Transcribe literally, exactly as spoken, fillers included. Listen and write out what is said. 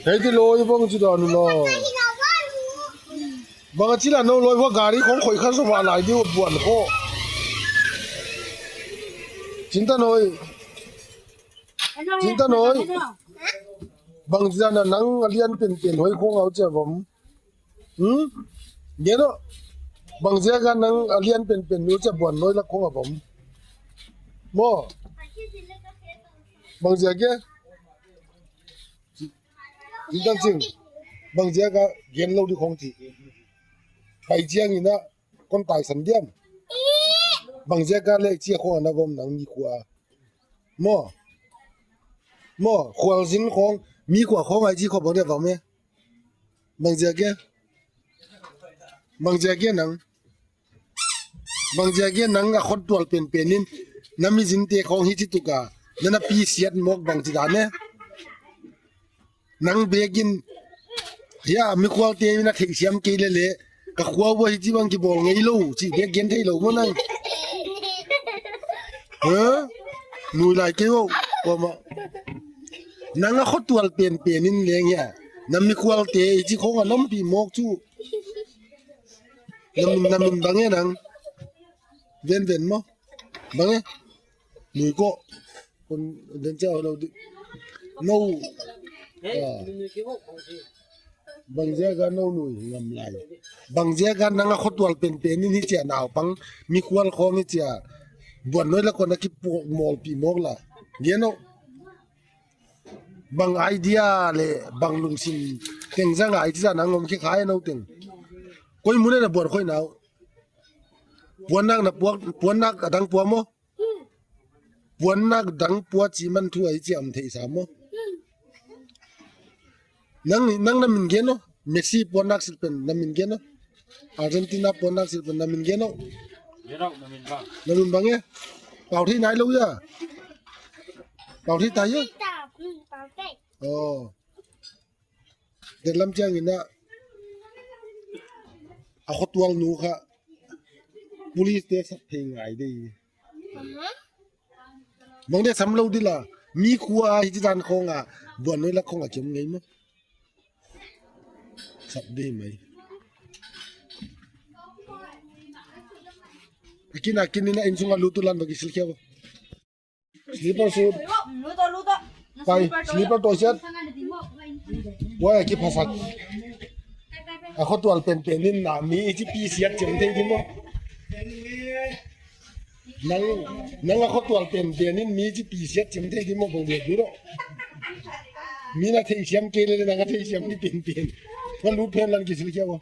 Hei ti lawi bang ci dan uh law. Bang a ci la no lawi hua gari khong khoih khan sawm ah lai dih uh buan khawh. Cinta nawi. Cinta nawi. Bang ci dan a nang a lian penpen hoi khong au cia vom. Hmm? Gen aw. Bang ziak a nang a lian penpen nu cia buan nawi lak khong a vom. Maw. Bang ziak e. Ding tang cing. Bang ziak a gen lo dih khong ci. Pai ciangin a kon taisan diam. Bang ziak a leh cia khong a na vom nang mi khua. Maw. Maw. Khualzin khong. Mi khua khong ai ci khong bang dia vom e. Bang ziak e. Bang ziak e nang. Bang ziak e nang a khot tual penpen in na mizinte khawng hi ci tuk a na na pi siat mawk bang ci dan e. Nang bekin hia mikhualte in a theihsiam kei lele ka khua uh a hi ci bang kibawl ngei lo ci bek gen thei lo maw nang. He? Nui lai kei uh kuamah. Nang a khot tual penpen in leng hia na mikhualte hi ci khawng a nampi mawk cu. Na min, na min bang e nang. Ven ven maw. Bang e. Nui kawh. Kon den cia lo di. No. Ah. Bang ziak a no nui ngam lai. Bang ziak a nang a khot tual penpen in hi cia naupang. Mikhual khawng hi cia. Buan nawi la kon a kipawlpi mawk la. Gen aw. Bang idea le bang lungsim teng zang a i ci zan a ngom khia khai a no teng. Koi mun a na buan khoi nau. Puannak na puak, puannak a dang pua maw? Puannak dang pua ci man thu a i ci am thei sa maw? Nang, nang na min gen aw. Messi puannak silpen na min gen aw. Argentina puannak silpen na min gen aw. Gen aw, na min bang. Na min bang e. Pau thei nai lo ya. Pau thei ta ya. Pau thei ta, hmm, pau thei. Oh. Detlam ciangin a a khuatual nu kha police te sak thei ngai dei. Bang dia sam lo dila mi khua hi ci dan khong a buan noi lak khong a kiam ngei maw? Sak dei mai. Akin akin ina insung a lutu lan bagi silkhia. Slipper sut. Pai, slipper to siat. Wai a kiphasak. A khuatual penpen in na mi i ci pi siat ciam thei di maw? Nang, nang a khuatual penpen in mi i ci pi siat ciam thei di maw bang liat duro. Mi na thei siam kei le nang a thei siam di penpen. Khualu pen lan kisil kia maw?